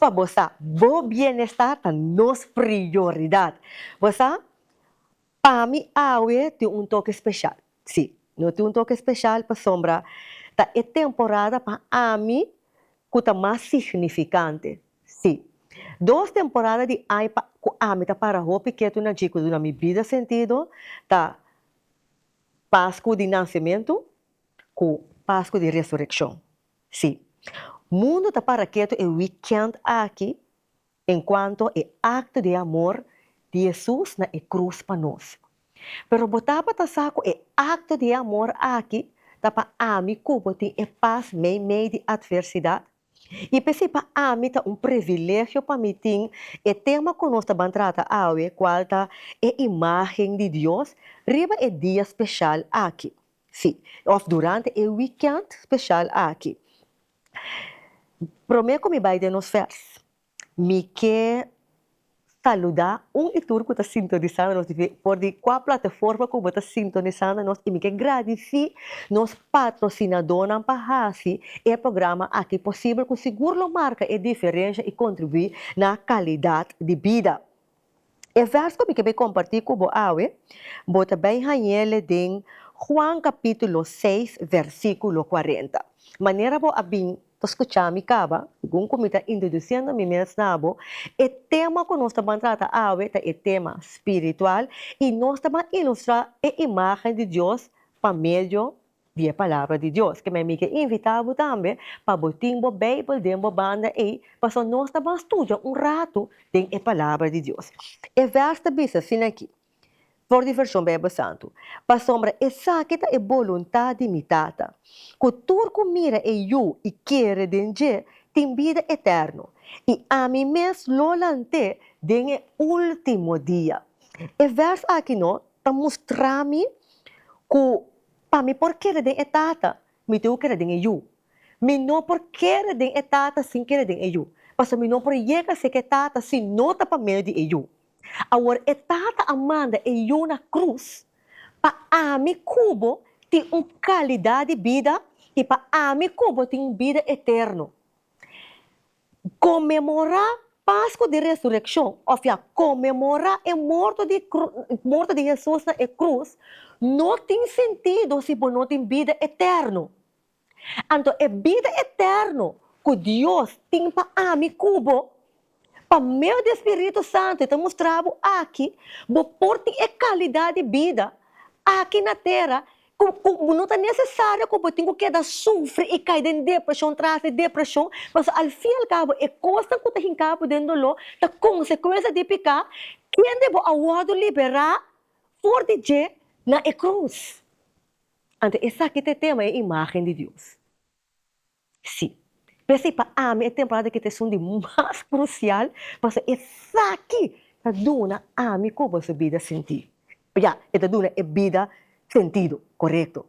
pa bo sa, bo bienestar ta nos prioridat. Bo sa, pa mi awe tin un toke speshal. Sí, no tin un toke speshal pasobra ta e temporada pa ami ku ta mas signifikante. Sí, dos temporada di aña pa ku ami ta para hopi ketu na dje ku duna mi bida sentido ta Pasku di Nansementu ku Pasku di Resurekshon. Sí, mundu ta para ketu e wikènt aki enkuanto e akto di amor di Hesus na e krus pa nos. Pero bo tabata sa ku e akto di amor aki ta pa ami ku bo tin e pas meimei di atversidat? I p'esei pa ami ta un privilegio pa mi tin e tema ku nos ta ban trata awe, kual ta e imágen di Dios riba e dia speshal aki. Sí, òf durante e wikènt speshal aki. Promé ku mi bai den nos vèrs, mi ke saludá un i tur ku ta sintonisando nos for di kua plataforma ku bo ta sintonisando nos i mi ke gradisí nos patrosinadónan pa hasi e programa aki posibel ku sigur lo marka e diferensha i kontribuí na kalidat di bida. E vèrs ku mi ke bai kompartí ku bo awe, bo ta bai hañ'el den Juan kapítulo seis vèrsikulo kuarenta. Manera bo a bin ta skuchá mi kaba, segun ku mi ta introdusiendo mi mes na bo, e tema ku nos ta ban trata awe ta e tema spiritual i nos ta ban ilustrá e imágen di Dios pa medio di e Palabra di Dios. Ke mi ke invitá bo tambe pa bo tin bo Beibel den bo banda ei, pasobra nos ta ban studia un ratu den e Palabra di Dios. E vèrs ta bisa asina aki, for di Vershon Beibel Santu, Pasobra esaki ta e boluntat di mi Tata, ku tur ku mira e Yu i kere den dje tin bida eterno, i ami mes lo lant'é den e último dia. E vèrs aki no ta mustra mi ku Pa mi por kere den e Tata, mi tin ku kere den e Yu. Mi no por kere den e Tata sin kere den e Yu, pasobra mi no por yega serka e Tata si no ta pa medio di e Yu. Awor, e Tata a manda e Yu na krus pa ami ku bo tin un kalidat di bida i pa ami ku bo tin un bida eterno. Konmemorá Pasku di Resurekshon, òf ya, konmemorá e morto di morto di Hesus na e krus, no tin sentido si bo no tin bida eterno. Anto e bida eterno ku Dios tin pa ami ku bo, pa medio di e Spiritu Santu e ta mustra bo aki, bo por tin e kalidat di bida aki na tera Ku ku no ta nesesario ku bo tin ku keda sufri i kai den depreshon tras di depreshon, pasobra al fin al kabo e kosnan ku ta hinka bo den doló ta konsekuensia di piká kende bo a wòrdu liberá for di dje na e krus. Anto esaki ta e tema, e imágen di Dios. Sí. P'esei pa ami e temporada aki ta esun di mas krusial, pasobra esaki ta duna ami ku boso bida sintí. Ya, e ta duna e bida sentido, korekto.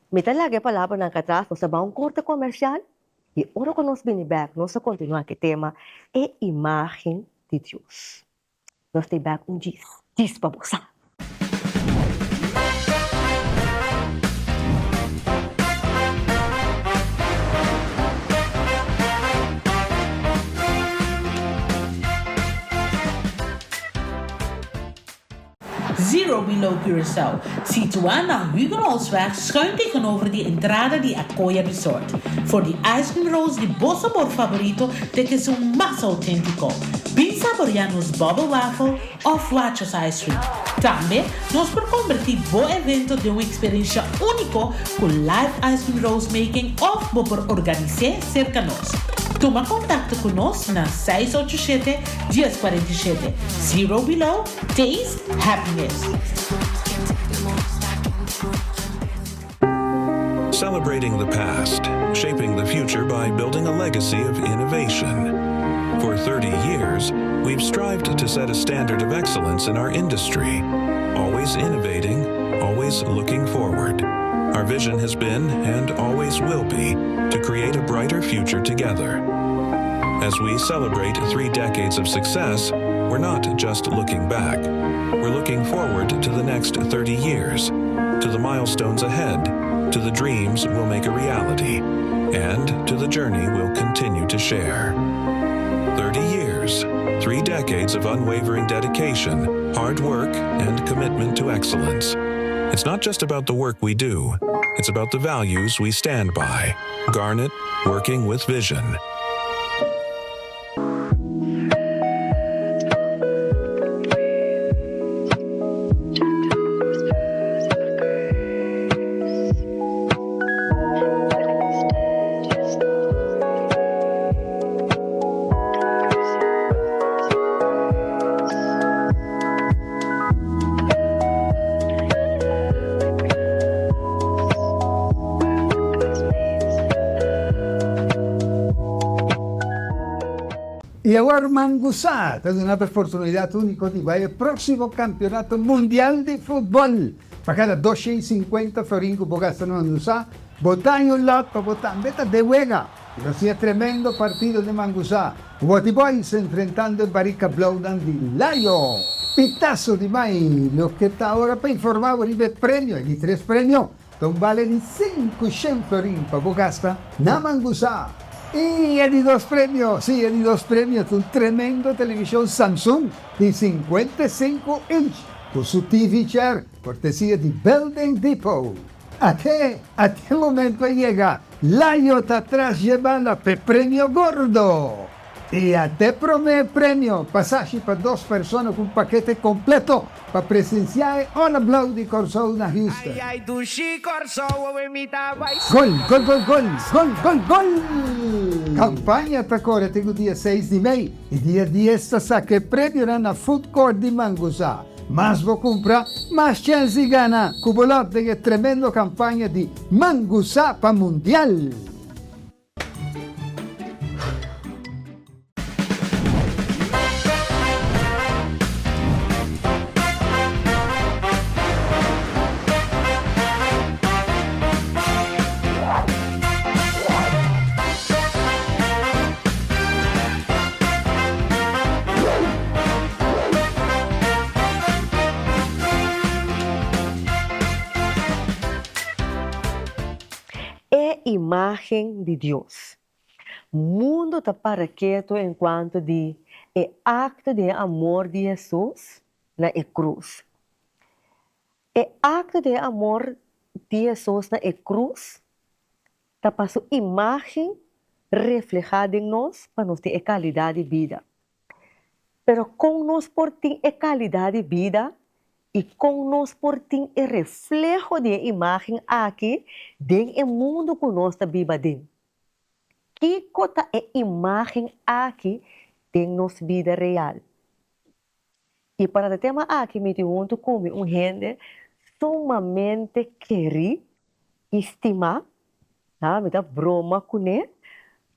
Mi ta laga e palabranan ka atras, nos ta bai un korte komersial i ora ku nos bini bèk nos ta kontinuá ku e tema E imágen di Dios. Nos ta bek un djis. Djis pa bo sa. Zero Below Curaçao, situá na Hugenholtzweg schuin tegenover di entrada di Akoya Resort. For di ice cream rolls di bo sabor favorito te kesun mas auténtiko. Bin saboreá nos bubble waffle òf wachos ice cream. Tambe nos por kombertí bo evento den un eksperensha úniko ku live ice cream rolls making òf bo por organis'é serka nos. Tuma kontakto ku nos na seis ocho shete, dies kuarenta i shete. Zero Below, taste happiness. Celebrating the past, shaping the future by building a legacy of innovation. For 30 years, we've strived to set a standard of excellence in our industry, always innovating, always looking forward. Our vision has been, and always will be, to create a brighter future together. As we celebrate three decades of success, we're not just looking back. We're looking forward to the next 30 years, to the milestones ahead, to the dreams we'll make a reality, and to the journey we'll continue to share. 30 years, three decades of unwavering dedication, hard work, and commitment to excellence. It's not just about the work we do, it's about the values we stand by. Garnet, working with vision. Y awor Mangusá ta duna bo e oportunidad unico di bai e proximo Campeonato Mundial di Futbol. Pa cada 250 florin cu bo gasta na Mangusá, bo ta haña un lot pa bo tambe ta den wega. Lo siña tremendo partido di Mangusá, Woti Boys enfrentando e Barica Blauwnan di Layo. Pitazo di mai, loke ta ora pa informa bo riba e premio, e di tres premio ta un bale di 500 florin pa bo gasta na Mangusá. Y e di dos premio, si e di dos premio ta un tremendo television Samsung di 55 inch cu su TV chair, cortesia di Building Depot. Ate, ate momento a yega, Layo ta tras dje bala p'e premio gordo! I ate promé premio, pasashi pa dos persona ku un pakete kompleto pa presensiá e Ola Blou di Kòrsou na Houston. Gol, gol, gol, gol, gol, gol, gol! Kampaña ta kore te ku dia seis di mei i dia dies ta saka e premionan na Food Court di Mangusa. Mas bo kumpra, mas chèns di gana ku bo lòt den e tremendo kampaña di Mangusa pa Mundial! E imágen di Dios. Mundu ta para ketu en kuantu di e akto di e amor di Hesus na e krus. E akto di e amor di Hesus na e krus ta pa su imágen reflehá den nos pa nos tin e kalidat di bida. Pero kon nos por tin e kalidat di bida i kon nos por tin e refleho di e imágen aki den e mundu ku nos ta biba aden? Kiko ta e imágen aki den nos bida real? I pa e tema aki mi tin huntu ku mi un hende sumamente kerí i stimá, ha, mi ta broma kuné,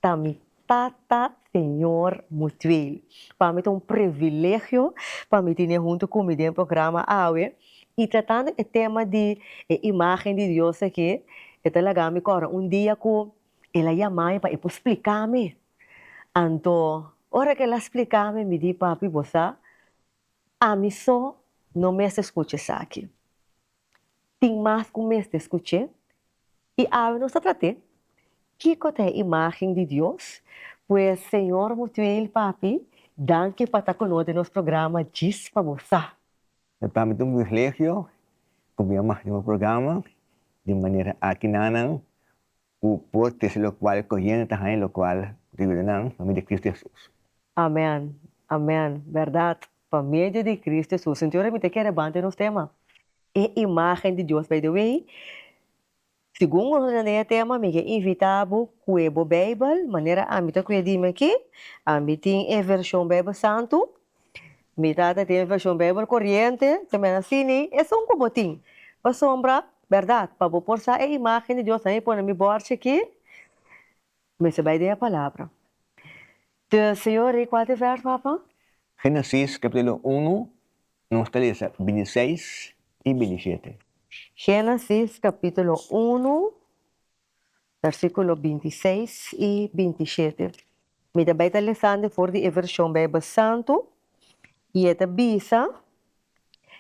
ta mi tata Señor Mutueel. Pa mi ta un privilegio pa mi tine huntu ku mi den programa awe i tratando e tema di e imágen di Dios aki, e ta laga mi kòrda un dia ku el a yama mi pa e por splika mi. Anto ora ku el a splika mi, mi di, Papi, bo sa, ami so no mester skucha esaki. Tin mas ku mester skuch'é. I awe nos ta trat'é. Kiko ta e imágen di Dios? Pues, Señor Mutueel, Papi, danki pa ta ku nos den nos programa Djis pa Bo Sa. Pa mi ta un privilegio ku mi a manda bo programa di manera aki nanan Ku por trese lokual koyente ta haña lokual ku ta yuda nan pa medio di Kristu Hesus. Amen amen berdad pa medio di Cristo Hesus sinti ora mi ta kere bante nos tema e imagen di Dios by the way segun nos ta den e tema mi ke invita bo kue bo bijbel manera ami ta kue dimi aki ami tin e version bijbel santu Mi tata tin e vershon Bijbel Koriente, ta mira asini, esun ku bo tin. Pasobra, bèrdat, pa bo por sa e imágen di Dios, nan pone mi bòrchi aki, mester bai den e Palabra. Dus, señor Rick, kual ta e vèrs, papa? Génesis kapítulo unu, nos ta lesa bintiseis i bintishete. Génesis kapítulo unu, Versíkulo 26 i 27. Mi ta bai ta lesando for di e vershon Beibel Santu, i e ta bisa,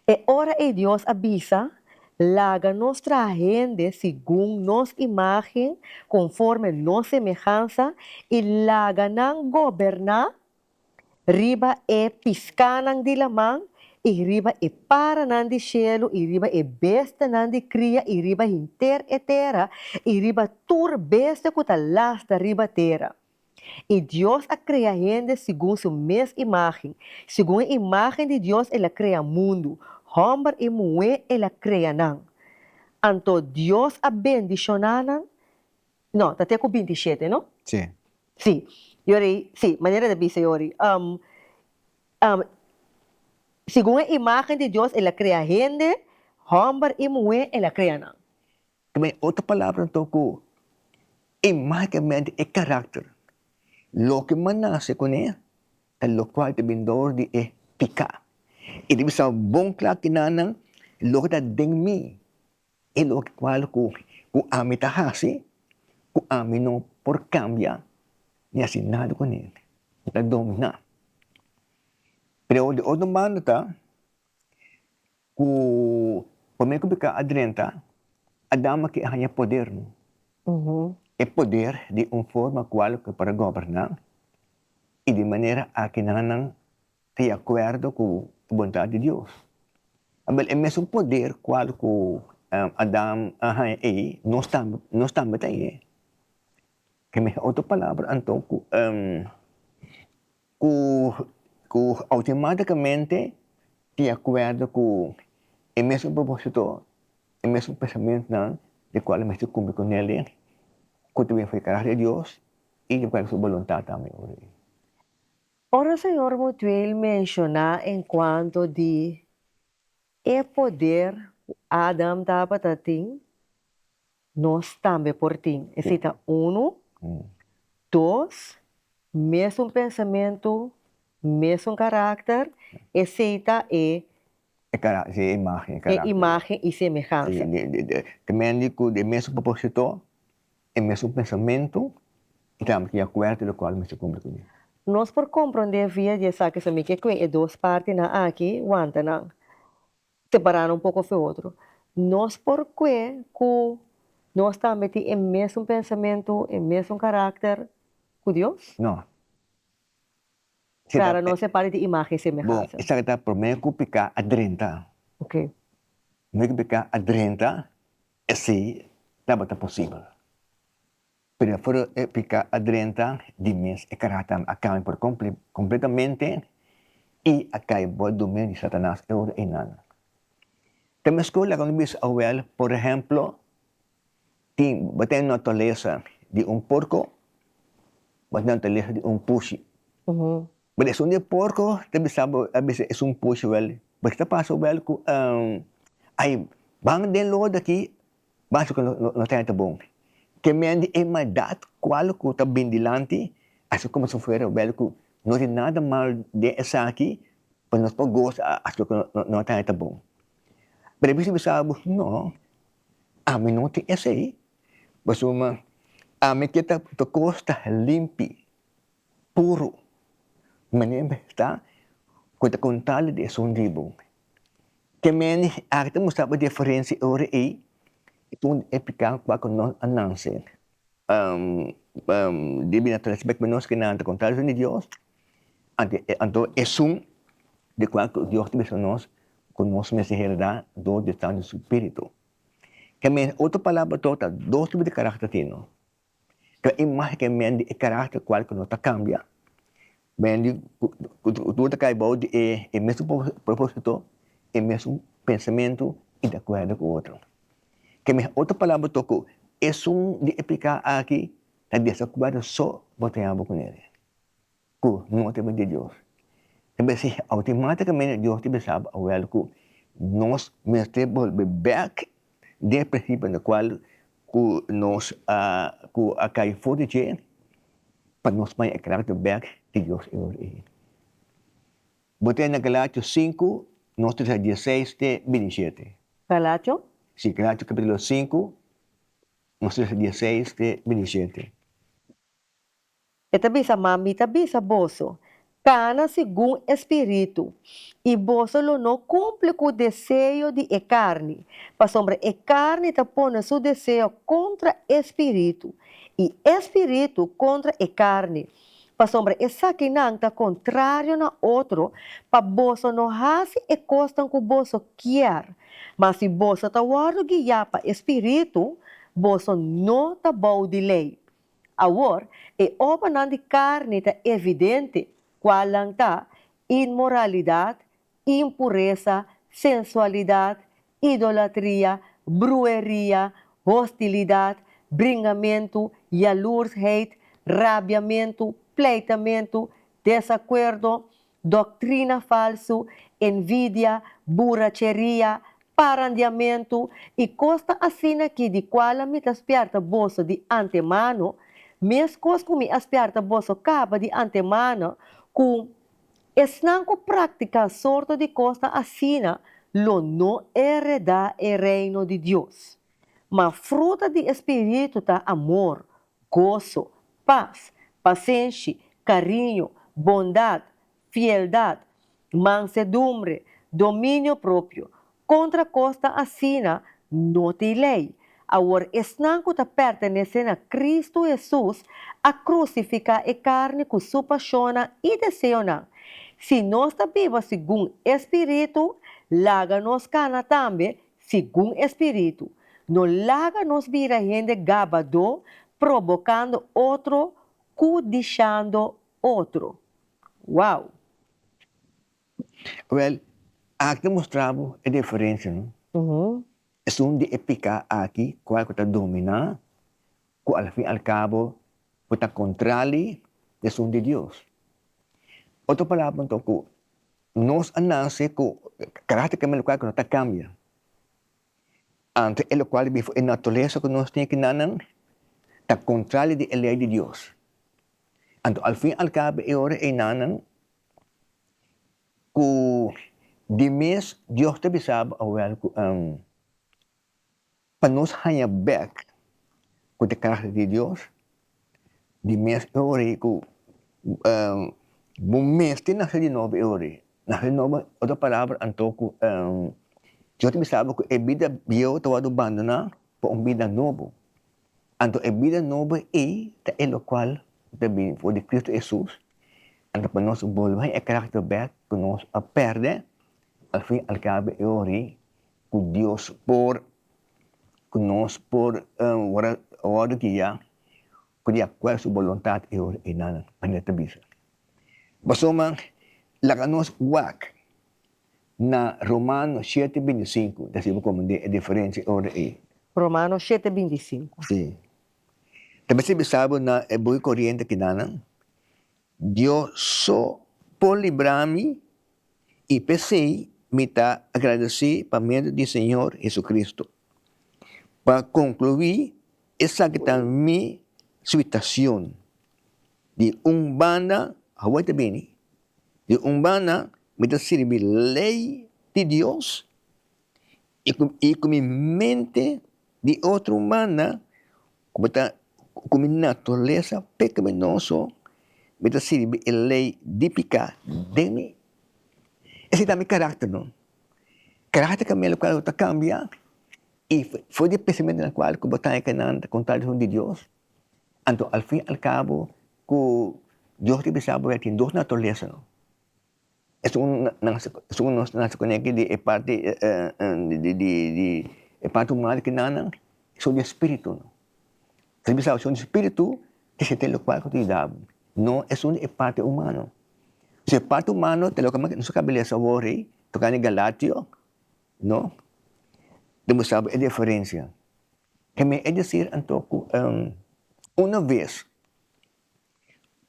E ora ei Dios a bisa, Laga nos traha hende segun nos imágen, konforme nos semehansa, i laga nan goberná. riba e piskánan di laman, i riba e paranan di shelu, i riba e bestianan di kria, i riba henter e tera, i riba tur bestia ku ta lasta riba tera. I Dios a krea hende segun su mes imágen, segun e imágen di Dios el a krea mundu, hòmber i muhé el a krea nan. Anto Dios a bendishoná nan, no, ta te ku 27, no? Sí. Sí, yori, sí, manera ta bisa yori, segun e imágen di Dios el a krea hende, hòmber i muhé el a krea nan. Tambe otro palabra anto ku e mágikamente e karakter. Loke mi a nase kuné ta lokual ta bin dor di e piká. I ta bisa bon kla kinanan loke ta den mi e loke kual ku ku ami ta hasi ku ami no por kambia ni hasi nada kuné. Ta dominá. Pero di otro banda ta. Ku promé ku piká a drenta, Adam a ke haña poder. E poder di un forma kual ku e por a goberná i di manera aki nan nan ta di akuerdo ku e boluntat di Dios. Awel e mesun poder kual ku Adam a haña ei, nos tambe nos tambe ta hañ'é. Ke otro palabra anto ku Ku ku outomátikamente di akuerdo ku e mesun propósito, e mesun pensamentunan di kual mester kumpli ku nel, ku ta bin for di karakter di Dios i di akuerdo ku su boluntat tambe. Ora Señor Mutueel menshoná enkuanto di e poder ku Adam tabata tin, Nos tambe por tin. Esei ta unu. Dos, mesun pensamentu, mesun karakter, esei ta e. E karakter, e imagen, e karakter. E imagen i semehansa. Te mende ku e mesun proposito, e mesun pensamentu, i tambe tin akuerdo lokual mester kumpli kuné. Nos por komprondé via di esaki, so mi ke kue e dos partinan aki wanta nan. Separá nan un poko fe otro. Nos por kue ku nos tambe tin e mesun pensamentu, e mesun karakter ku Dios? No. Klaro, nos e parti di imagen i semehansa. Bon, esaki ta promé ku piká a drenta. Oke. Promé ku piká a drenta, esei tabata posibel. Pero for e piká a drenta di mes e karakter a kambia por kompletamente i a kai bou dominio di Satanas e ora einan. Ta meskos laga nos bisa awel, por ehemplo, tin bo tin naturalesa di un porko, bo tin naturalesa di un pushi. Pero esun di e porko ta bisa bo, a bisa esun pushi awel, bo ta pasa awel ku ai ban den lodo aki Basta ku no ta henter bon. Ke men di e maldat kual ku ta bin dilanti, hasi komo si fuera wèl ku no tin nada mal den esaki, pa nos por gosa hasi loke no ta henter bon. Pero e bisa bisa bo, No, ami no tin esei, pasobra ami ke ta kos ta limpi, puru, manera ta ku ta kontal di esun di bo. Ke mende aki ta mustra bo diferensia e ora ei i tur e piká kua ku nos a nanse di bira naturalesa bek nos ke nan ta kontra di Dios, anto esun di kua ku Dios ta bisa nos ku nos mester heredá dor di Santu Spiritu. Ke mende otro palabra ta dos tipo di karakter tin no. Ta imagen ke men di e karakter kual ku no ta kambia. Men di ku tur ta kai bou di e e mesun proposito, e mesun pensamentu i di akuerdo ku otro. Ke men otro palabra ta ku esun di e piká aki ta desakuerdo so bo ta yama bo kuné. Ku no ta bini di Dios. Ta bisa outomátikamente Dios ta bisa bo awel ku nos mester bolbe bèk den e prinsipio na kual ku nos a ku a kai for di dje pa nos baña e karakter bèk di Dios e ora ei. Bo ta na Galatio sinku nos ta lesa dieseis te bintishete. Galatio? Si, Galatio kapitulo sinku nos ta lesa dieseis te bintishete. E ta bisa, Ma mi ta bisa boso, Kana segun e spiritu, i boso lo no kumpli ku deseo di e karni, pasobra e karni ta pone su deseo kontra e spiritu, i e spiritu kontra e karni. Pasobra esakinan ta kontrario na otro, pa boso no hasi e kosnan ku boso kier. Ma si boso ta wòrdu guiá pa e spiritu, boso no ta bou di lei. Awor, e obranan di karni ta evidente, kualnan ta, inmoralidat, impuresa, sensualidat, idolatria, brueria, hostilidat, bringamentu, yalursheid, rabiamentu, pleitamentu, desakuerdo, doktrina falsu, envidia, buracheria, parandiamentu, i kosnan asina ki di kual mi ta spièrta boso di antemano, meskos ku mi a spièrta boso kaba di antemano, ku Esnan ku praktiká sorto di kosnan asina lo no heredá e Reino di Dios. Ma fruta di e spiritu ta amor, goso, pas, pasenshi, kariño, bondat, fieldat, mansedumbre, dominio propio. Kontra kosnan asina no tin lei. Awor esnan ku ta pertenesé na Kristu Hesus a krusifiká e karni ku su pashonnan i deseonan. Si nos ta biba segun e spiritu, laga nos kana tambe segun e spiritu. No laga nos bira hende gabadó, probokando otro, kudishando otro. Wow! Wèl, aki ta mustra bo e diferensia, no? Esun di e piká aki kual ku ta dominá, ku al fin al kabo ku ta kontrali di esun di Dios. Otro palabra anto ku nos a nase ku karakternan lokual ku no ta kambia. Anto e lokual di bifo e naturalesa ku nos tin kinanan ta kontrali di e lei di Dios. Anto al fin al kabo e ora einanan Ku di mes Dios ta bisa bo awel ku pa nos haña bek ku ta karakter di Dios, di mes e ora ei ku bo mester nase di nobo e ora ei. Nase di nobo otro palabra anto ku Dios ta bisa bo ku e bida bieu ta wòrdu bandoná pa un bida nobo. Anto e bida nobo ei ta e lokual ku ta bini for di Kristu Hesus, anto pa nos bolbe haña e karakter bèk ku nos a pèrdè, al fin al kabo e ora ei ku Dios por, ku nos por wòrdu guiá ku di akuerdo su boluntat e ora ei nan, manera ta bisa. Pasobra laga nos wak Na Romano shete 25 ta sibi komprendé e diferensia e ora ei. Romano shete 25. Sí. Ta mester bisa bo na e buki koriente kinanan, Dios so por libra mi i p'esei mi ta agradesí pa medio di Señor Jesucristo. Pa konkluí, esaki ta mi situashon. Di un banda, awor ta bini, Di un banda mi ta sirbi lei di Dios i ku i ku mi mente di otro banda ku mi ta ku mi naturalesa pekaminoso mi ta sirbi e lei di piká den mi. Esei ta mi karakter no. Karakter kambia lokual ta kambia i for di e pensamentunan kual ku bo ta haña nan ta kontradiksyon di Dios. Anto al fin al kabo ku Dios ta bisa bo ya tin dos naturalesa no. Esun nan esun nos nase kuné aki di e parti di di di e parti humano ki nan nan esun di e spiritu no. Ta bisa esun di spiritu ta sinti lokual ku ta yuda bo no esun di e parti humano. Si e parti humano ta loke nos a kaba lesa awor ei tokante Galatio no ta mustra bo e diferensia. Keme e desir anto ku una ves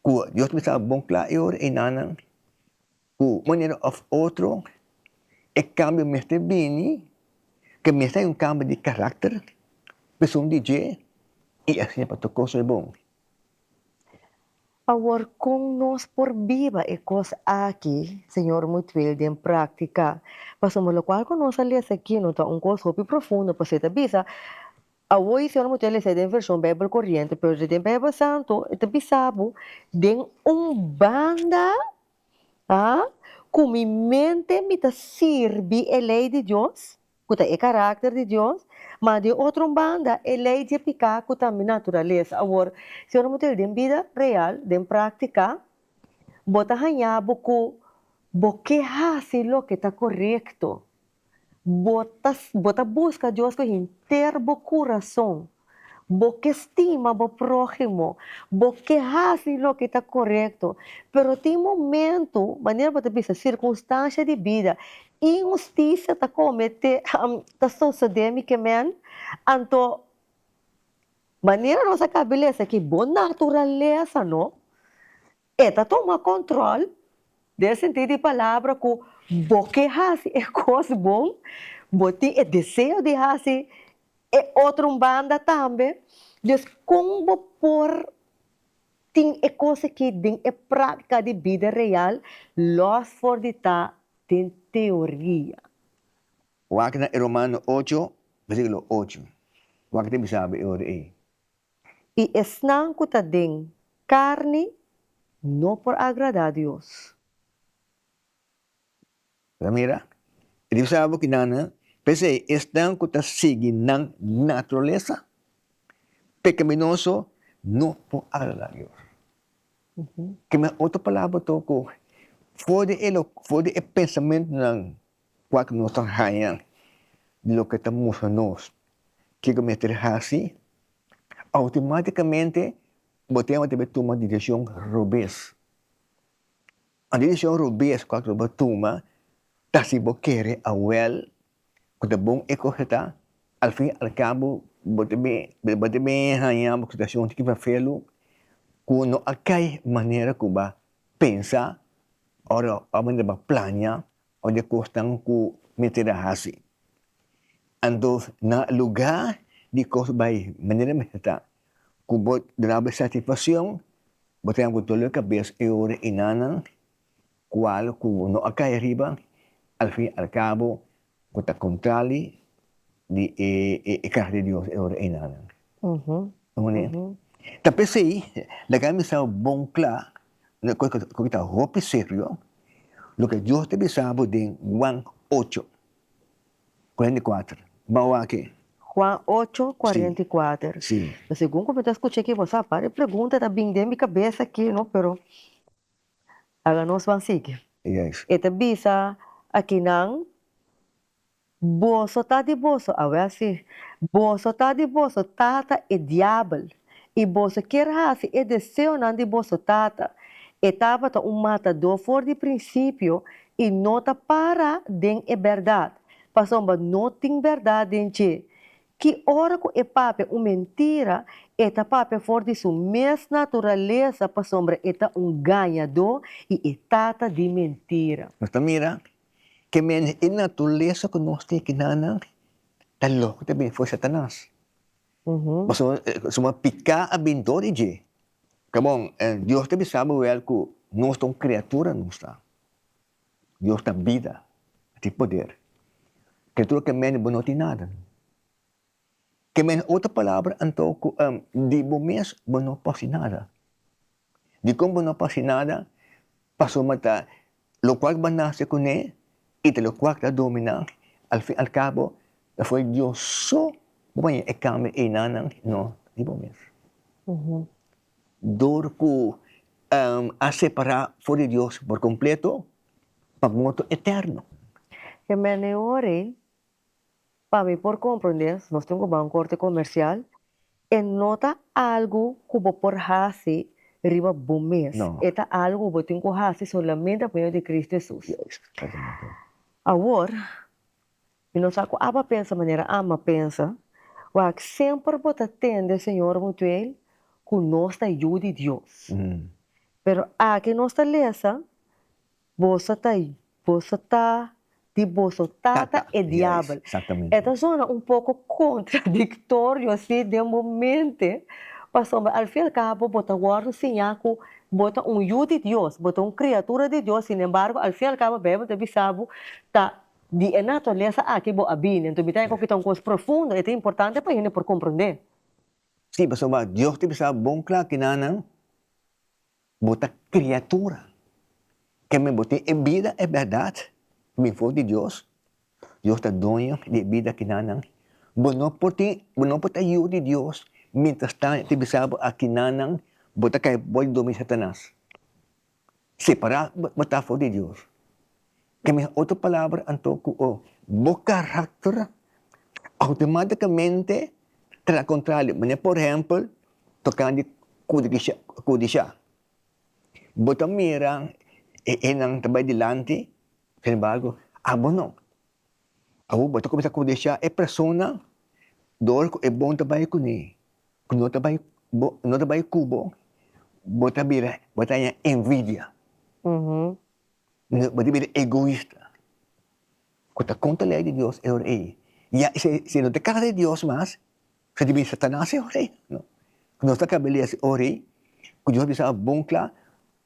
ku Dios ta bisa bon kla e ora einanan ku un manera òf otro e kambio mester bini, ke mester hay un kambio di karakter esun di dje i asina pa tur kos bai bon. Awor kon nos por biba e kos aki, Señor Mutueel, den práktika? Pasobra lokual ku nos a lesa aki no ta un kos hopi profundo, pasobra e ta bisa, awor i Señor Mutueel lesa den vershon Beibel Koriente, pero den Beibel Santu e ta bisa bo den un banda, ah, ku mi mente mi ta sirbi e lei di Dios. ku ta e karakter di Dios, ma di otro un banda e lei di e piká ku ta mi naturalesa. Awor, si ora bo ta den bida real, den práktika, bo ta haña bo ku bo ke hasi loke ta korekto. Bo ta bo ta buska Dios ku henter bo kurason. Bo ke stima bo próhimo. Bo ke hasi loke ta korekto. Pero tin momentu, manera bo ta bisa, sirkunstansha di bida, inhustisia ta kometé, ta sosodé mi ke men. Anto, manera nos a kaba di lesa aki, bo naturalesa no, E ta tuma control den sentido di palabra cu bo ke haci e cos bon, bo tin e deseo di haci e otro un banda tambe. Dus con bo por tin e cos aki den e practica di bida real los for di ta den teoria? Wak na e Romano ocho, versiculo ocho. Wak ta bisa bo e ora ei. I esnan ku ta den karni no por agradá Dios. Bo ta mira? E di bisa bo ki nan, P'esei, esnan ku ta sigui nan naturalesa pekaminoso no por agradá Dios. Keme otro palabra to ku for di e for di e pensamentunan kua ku nos ta haña di loke ta mustra nos kiko mester hasi, Automáticamente bo tin debe tuma direccion robes. A direccion robes cual cu bo tuma ta si bo kere awel cu ta bon e cosa ta, al fin al cabo bo ta bin bo ta bin haña bo situacion tiki vervelu cu no a cay manera cu bo a pensa ora ora bo a plania Ora di kosnan ku mester a hasi. Anto na lugá di kos bai manera mester ta, ku bo duna bo satisfakshon, bo ta ku dolor kabes e ora i nannan, kual ku bo no a kai ariba, al fin al kabo bo ta kontrali di e kara di Dios e ora i nannan. Ta p'esei laga mi sa bon kla ku ta hopi serio loke Dios ta bisa bo den Juan ocho, 44. Bo wak e. Juan ocho, 44. Si. Segun ku mi ta skucha aki bo sa par e pregunta ta bin den mi kabes aki no pero laga nos ban sigui. Yes. E ta bisa akinan. Boso ta di boso, awel si, boso ta di boso tata e diabel, i boso kier hasi e deseonan di boso tata. E tabata un matadó for di prinsipio i no ta para den e bèrdat, pasobra no tin bèrdat den dje. Ki ora ku e papia un mentira, e ta papia for di su mes naturalesa pasobra e ta un gañadó i e tata di mentira. Nos ta mira Ke men e naturalesa ku nos tin kinanan ta loke ta bini for Satanas. Pasobra suma piká a bini dor di dje. Kabon, Dios ta bisa bo wèl ku nos ta un kriatura nos ta. Dios ta bida, tin poder. Kriatura ke men bo no tin nada. Ke men otro palabra anto ku di bo mes bo no por hasi nada. Dikon bo no por hasi nada? Pasobra ta lokual ku bo a nase kuné i ta lokual ku ta dominá, al fin al kabo ta for Dios so bo por haña e kambio einanan, no di bo mes. Dor ku a separá for di Dios por kompleto pa morto eterno. Ke men e ora ei Pa mi por comprende, nos tin cu ban corte comercial, e no ta algo cu bo por haci riba bo mes. No. E ta algo cu bo tin cu haci solamente pa medio di Cristo Jesus. Exactamente. Awor, mi no sa cu abo a pensa manera ami a pensa, wak semper bo ta tende Señor Mutueel cu nos ta yu di Dios. Pero aki nos ta lesa Boso ta boso ta di boso tata e diabel. E ta zona un poko kontradiktorio si den bo mente, pasobra al fin al kabo bo ta wòrdu siñá ku bo ta un yu di Dios, bo ta un kriatura di Dios, sinembargo al fin al kabo Beibel ta bisa bo ta di e naturalesa aki bo a bini. Anto mi ta haña ku ta un kos profundo, e ta importante pa hende por komprondé. Sí, pasobra Dios ta bisa bon kla kinanan Bo ta kriatura. Keme bo tin e bida e bèrdat ku bin for di Dios. Dios ta doño di e bida kinanan. Bo no por tin, bo no por ta yu di Dios mientras tanto ta bisa bo akinanan bo ta kai bou di dominio di Satanas. Separá bo ta for di Dios. Ke men otro palabra anto ku o bo karakter outomátikamente ta na kontrario. Manera por ehèmpel tokante kudisha kudishá. Bo ta mira e hendenan ta bai dilanti, sin embargo abo no. Awor bo ta kuminsá kudishá e persona dor ku e bon ta bai kuné. Ku no ta bai bo no ta bai ku bo, bo ta bira bo ta haña envidia. Bo ta bira egoista. Ku ta kontra lei di Dios e ora ei. Ya si si no ta kasa di Dios mas, sa ta bira Satanas e ora ei. No. Nos ta kaba lesa e ora ei ku Dios a bisa bon kla,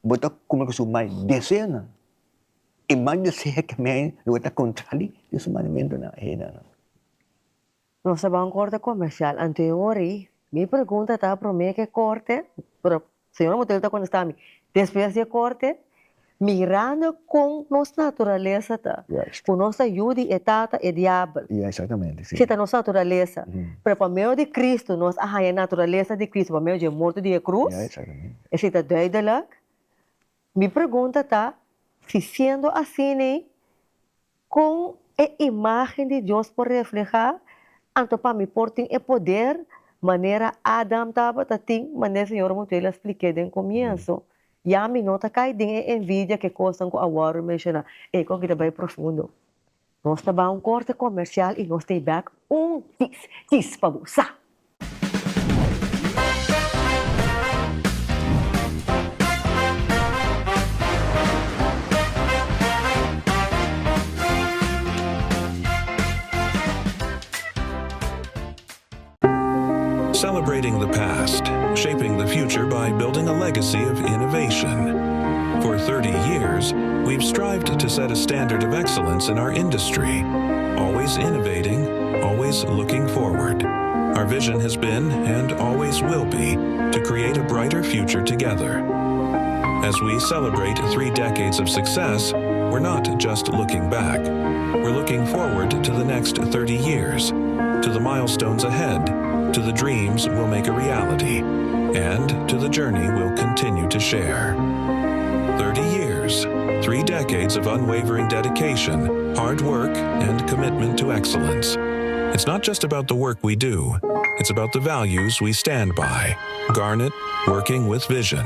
bo ta kume ku su mal deseonan. E mal deseo ke men lo ta kontra di su mandamentunan ei. Nos ta ban korte komersial, anto e ora ei mi pregunta ta promé ke korte, pero señora Motel ta kontestá mi, despues di e korte, mirando kon nos naturalesa ta, ku nos ta yu di e tata e diabel, si ta nos naturalesa, pero pa medio di Cristo nos a haña e naturalesa di Cristo pa medio di e morto di e krus, esei ta duidelijk. Mi pregunta ta, si siendo asina ei, Kon e imágen di Dios por reflehá? Anto pa mi por tin e poder manera Adam tabata tin, manera Señor Mutuel a splik'é den komienso. Ya mi no ta kai den e envidia ku e kosnan ku a wòrdu menshoná. Ei kon ki ta bai profundo. Nos ta bai un korte komersial i nos ta ei bèk un tis tis pa bo sa. Celebrating the past, shaping the future by building a legacy of innovation. For 30 years, we've strived to set a standard of excellence in our industry, always innovating, always looking forward. Our vision has been, and always will be, to create a brighter future together. As we celebrate three decades of success, we're not just looking back. We're looking forward to the next 30 years, to the milestones ahead, to the dreams we'll make a reality, and to the journey we'll continue to share. 30 years, three decades of unwavering dedication, hard work, and commitment to excellence. It's not just about the work we do, it's about the values we stand by. Garnet, working with vision.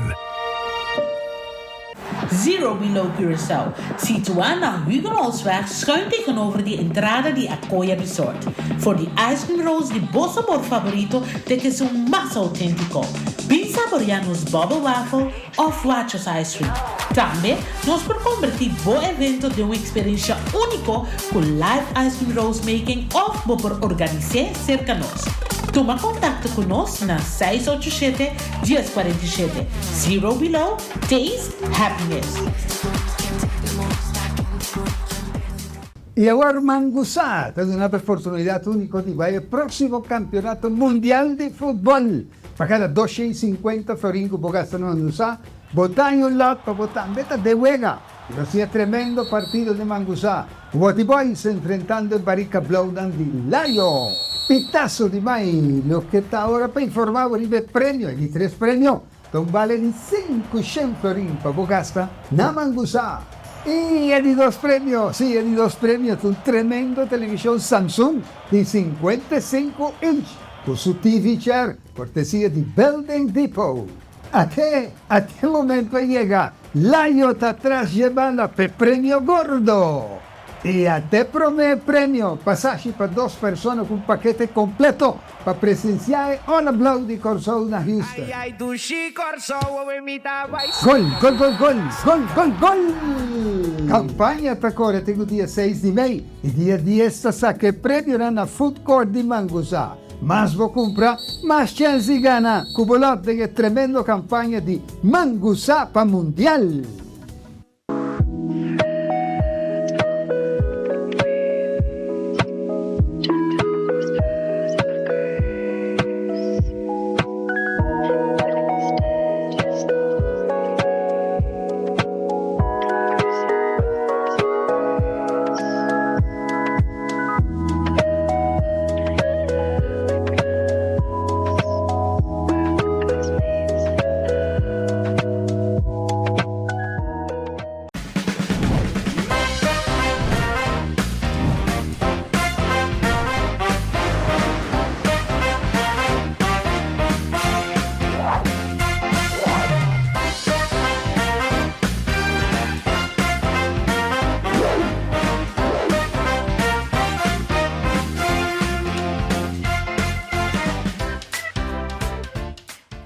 Zero Below Curaçao, situá na Hugenholtzweg schuin tegenover di entrada di Akoya Resort. For di ice cream rolls di bo sabor favorito te ku esun mas outéntiko. Bin saboreá nos bubble waffle òf Wachos ice cream. Tambe nos por kombertí bo evento den un eksperensha úniko ku live ice cream rolls making òf bo por organis'é serka nos. Tuma kontakto ku nos na seis ocho shete, dies kuarenta i shete. Zero Below, taste happiness. I awor Mangusá ta duna bo e oportunidat úniko di bai e próksimo Kampeonato Mundial di Futbòl. Pa kada 250 florin ku bo gasta na Mangusá, bo ta haña un lòt pa bo tambe ta den wega. Lo siña tremendo partido den Mangusá, Woti Boys enfrentando e Barika Blaunan di Layo. Pitaso di mai, loke ta ora pa informá bo riba e premio, e di tres premio. Ta un bale di sinku shen florin pa bo gasta na Mangusá. I e di dos premio, sí, e di dos premio ta un tremendo televishon Samsung di 55 inch ku su TV chair, kortesia di Building Depot. Ate, ate momento a yega, Layo ta tras dje bala p'e premio gordo! I ate promé premio, pasashi pa dos persona ku un pakete kompleto pa presensiá e Ola Blou di Kòrsou na Houston. Gol, gol, gol, gol, gol, gol, gol! Kampaña ta kore te ku dia seis di mei i dia dies ta saka e premionan na Food Court di Mangusa. Mas bo kumpra, mas chèns di gana ku bo lòt den e tremendo kampaña di Mangusa pa Mundial!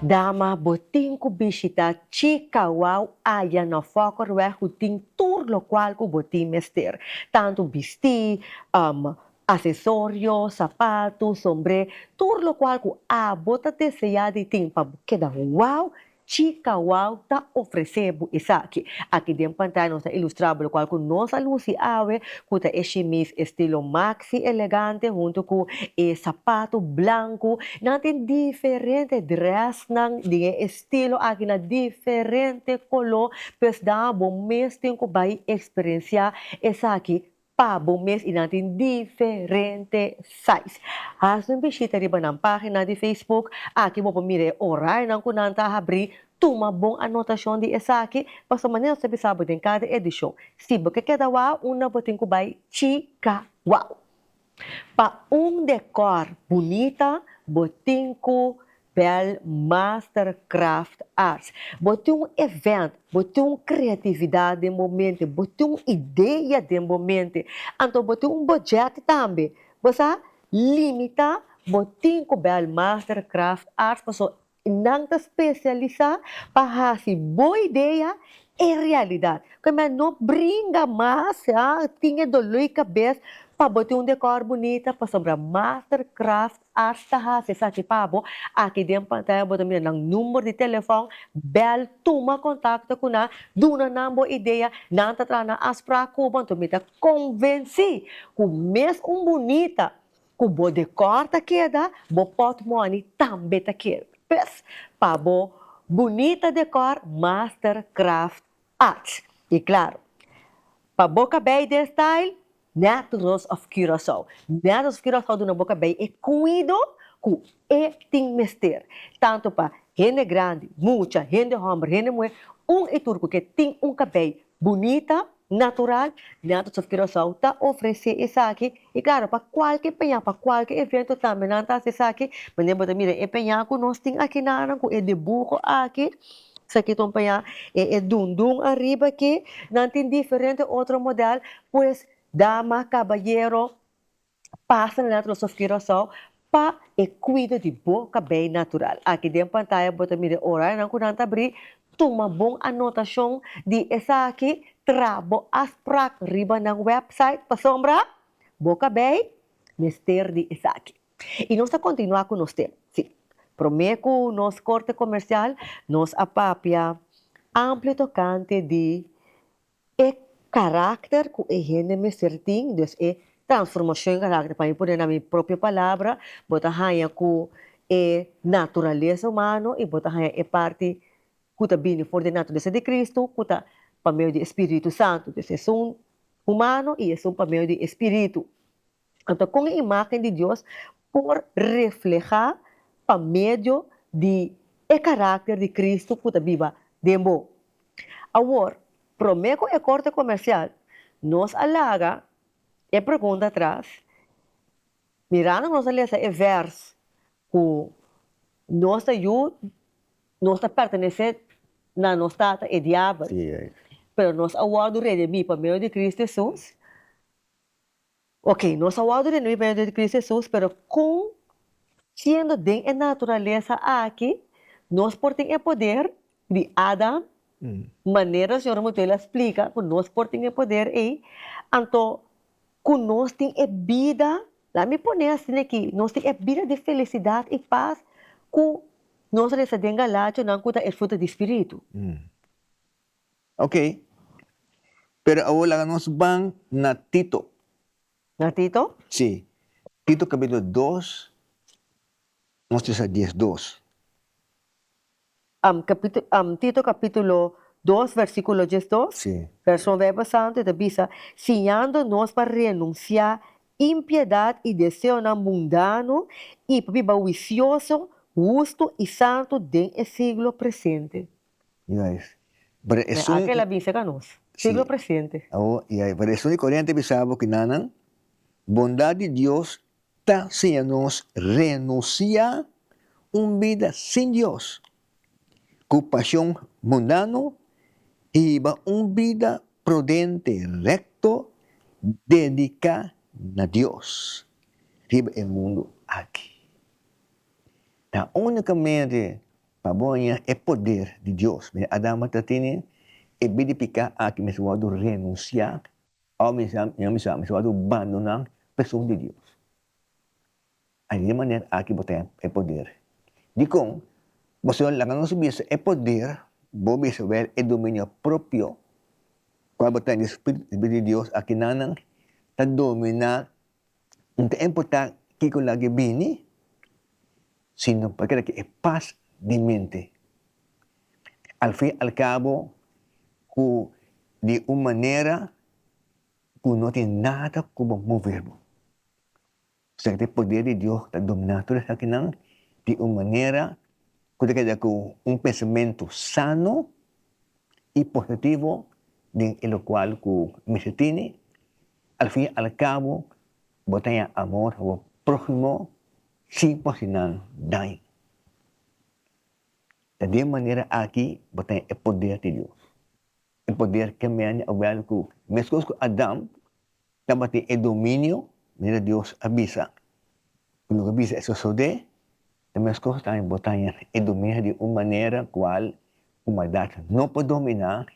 Dama, bo tin ku bishita Chica Wow aya na Fokkerweg ku tin tur lokual ku bo tin mester. Tantu bistí, asesorio, sapatu, sombré, tur lokual ku abo ta deseá di tin pa bo keda wow Chica Wow ta ofresé bo esaki. Aki den pantaya nos ta ilustrá bo lokual ku nos a lusi awe ku ta e shimis estilo maxi elegante huntu ku e sapatu blanku. Nan tin diferente drèsnan den e estilo aki na diferente koló, pues da bo mes tin ku bai eksperensiá esaki pa bo mes y nan tin diferente size. Haci un bishita riba nan pagina di Facebook, aki bo por mira e orarionan cu nan ta habri, tuma bon anotacion di esaki, pasobra manera nos ta bisa bo den cada edicion, si bo ke keda wou unda bo tin cu bay chica wou. Pa un decor bunita bo tin cu Bel Master Craft Arts. Bo tin un event, bo tin un creatividad den bo mente, bo tin un idea den bo mente, anto bo tin un budget tambe. Bo sa limita bo tin cu Bel Master Craft Arts pasobra nan ta specialisa pa haci bo idea e realidad. Cu men no bringa mas, tin e dolor di cabes pa bo tin un decor bunita pasobra Master Craft Ars ta hasi esaki pa bo. Aki den pantaya bo ta mira nan number di telefòn. Bèl, tuma kontakto ku nan, duna nan bo idea. Nan ta traha nan afsprak ku bo, anto mi ta konvensí ku mes un bunita ku bo dekòr ta keda, bo pòtmòni tambe ta keda. Pues, pa bo bunita dekòr, Mastercraft Arts. I klaro, pa bo kabei den style, Naturals of Curaçao. Naturals of Curaçao duna bo kabei e kuido ku e tin mester. Tantu pa hende grandi, mucha, hende hòmber, hende muhé, un i tur ku ke tin un kabei bunita, natural, Naturals of Curaçao ta ofresé esaki. I klaro, pa kualke peña, pa kualke evento tambe nan ta hasi esaki. Manera bo ta mira e peña ku nos tin aki nan ku e dibuho aki. Esaki ta un paña e e dundun ariba aki. Nan tin diferente otro model, pues dama, kabayero pasa na Naturals of Curaçao pa e kuido di bo kabei natural. Aki den pantaya bo ta mira e orarionan ku nan ta abri. Tuma bon anotashon di esaki, traha bo afsprak riba nan website pasobra bo kabei mester di esaki. I nos ta kontinuá ku nos tema. Sí, promé ku nos korte komersial nos a papia amplio tokante di e karakter ku e hende mester tin, dus e transformashon di karakter. Pa mi pone na mi propio palabra, bo ta haña ku e naturalesa humano i bo ta haña e parti ku ta bini for di e naturalesa di Kristu ku ta pa medio di e Spiritu Santu. Dus esun humano i esun pa medio di e Spiritu. Anto kon e imágen di Dios por reflehá pa medio di e karakter di Kristu ku ta biba den bo? Awor, promé ku e korte komersial, nos a laga e pregunta atras, mirando ku nos a lesa e vèrs ku nos ta yu, nos ta pertenesé na nos tata e diabel, pero nos a wòrdu redimí pa medio di Kristu Hesus. Ok, nos a wòrdu renui pa medio di Cristo Hesus, pero kon siendo den e naturalesa aki nos por tin e poder di Adam, manera señor Mutuel a splika ku nos por tin e poder ei, anto ku nos tin e bida, laat mi pone asina aki, nos tin e bida di felisidat i pas ku nos a lesa den Galationan ku ta e fruta di spiritu. Ok, pero awor laga nos ban na Tito. Na Tito? Sí. Tito capítulo dos, nos ta lesa 12. Tito capítulo dos, versículo 12. Sí. Version Bijbel Santu e ta bisa, Siñando nos pa renunciá impiedad i deseonan mundano i pa biba huicioso, hustu i santu den e siglo presente. Juist. Pero esun. Aquel a bisa ka nos. Siglo presente. Awo, ya, pero esun di Corriente bisa bo kinanan, bondad di Dios ta siña nos renuncia un bida sin Dios, cu pasion mundano, y hiba un bida prudente, recto, dedica na Dios riba e mundo aki. Ta unicamente. Pa bo haña e poder di Dios, mira Adam ta tene e bida di piká aki mester wòrdu renunsiá òf mester mester wòrdu bandoná pa esun di Dios. Ai di e manera aki bo ta haña e poder. Dikon? Pasobra laga nos bisa e poder, bo bisa wèl e dominio propio kual bo ta haña di Spiritu di Dios akinanan ta dominá. No ta importá kiko lag'e bini, sino pa keda ku e pas di mente. Al fin al kabo ku di un manera ku no tin nada ku bo mover bo. Esaki ta e poder di Dios ta dominá tur esakinan di un manera ku ta keda ku un pensamentu sano i positivo den e lokual ku mester tene. Al fin i al kabo bo ta haña amor pa bo próhimo sin por hasi nan daño. Ta di e manera aki bo ta haña e poder di Dios. E poder ke mende a wèl ku meskos ku Adam tabatin e dominio manera Dios a bisa ku loke a bisa e sosodé, ta meskos tambe bo ta haña e dominio di un manera kual ku maldat no por dominá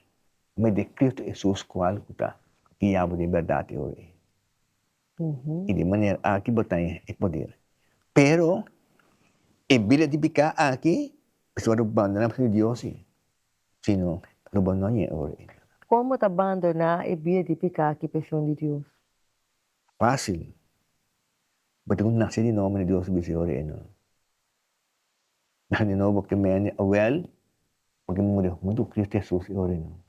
mei di Kristu Hesus kual ku ta guia bo den bèrdat e ora ei. I di manera aki bo ta haña e poder. Pero e bida di piká aki mester wòrdu bandoná pa Dios si. Sino lo bo no haña e ora ei. Kon bo ta bandoná e bida di piká aki pa esun di Dios? Fásil. Bo tin ku nase di nobo manera Dios a bisa e ora ei no. Nase di nobo ke mende awel bo ke muri huntu ku Kristu Hesus e ora ei no.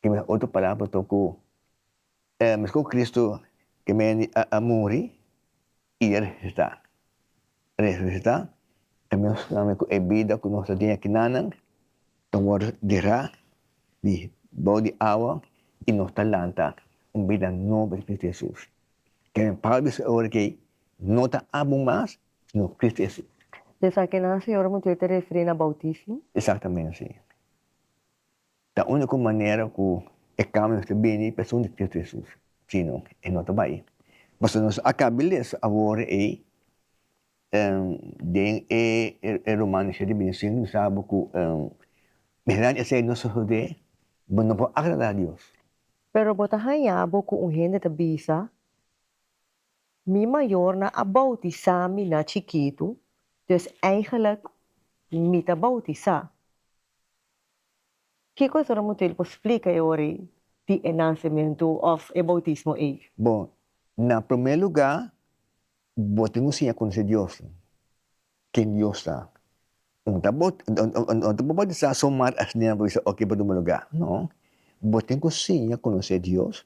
Ke mester otro palabra to ku meskos ku Kristu ke mende a muri i a resusitá. Resusitá ta mes tambe ku e bida ku nos ta tin akinanan ta wòrdu derá di bou di awa i nos ta lanta un bida nobo den Kristu Hesus. Kende Pablo bisa e ora kei no ta abo mas sino Kristu Hesus. Esakinan Señor Montiel ta referí na boutismo? Exactamente, sí. Ta úniko manera ku e kambio mester bini pa esun di Kristu Hesus, sino e no ta bai. Pasobra nos a kaba lesa awor ei den e Romano shete bintisinko, nos sa bo ku mientras esei no sosodé, bo no por agradá Dios. Pero bo ta haña bo ku un hende ta bisa, Mi mayornan a boutisá mi na chikitu, dus eigenlijk mi ta boutisá. Kiko esora Mutuel por splika e ora ei di e nansementu òf e boutismo ei? Bon, na promé lugá, bo tin ku siña konosé Dios, ken Dios ta. No ta bo no ta bo batisá somar asina pa bisa oke bo tuma lugá. No, bo tin ku siña konosé Dios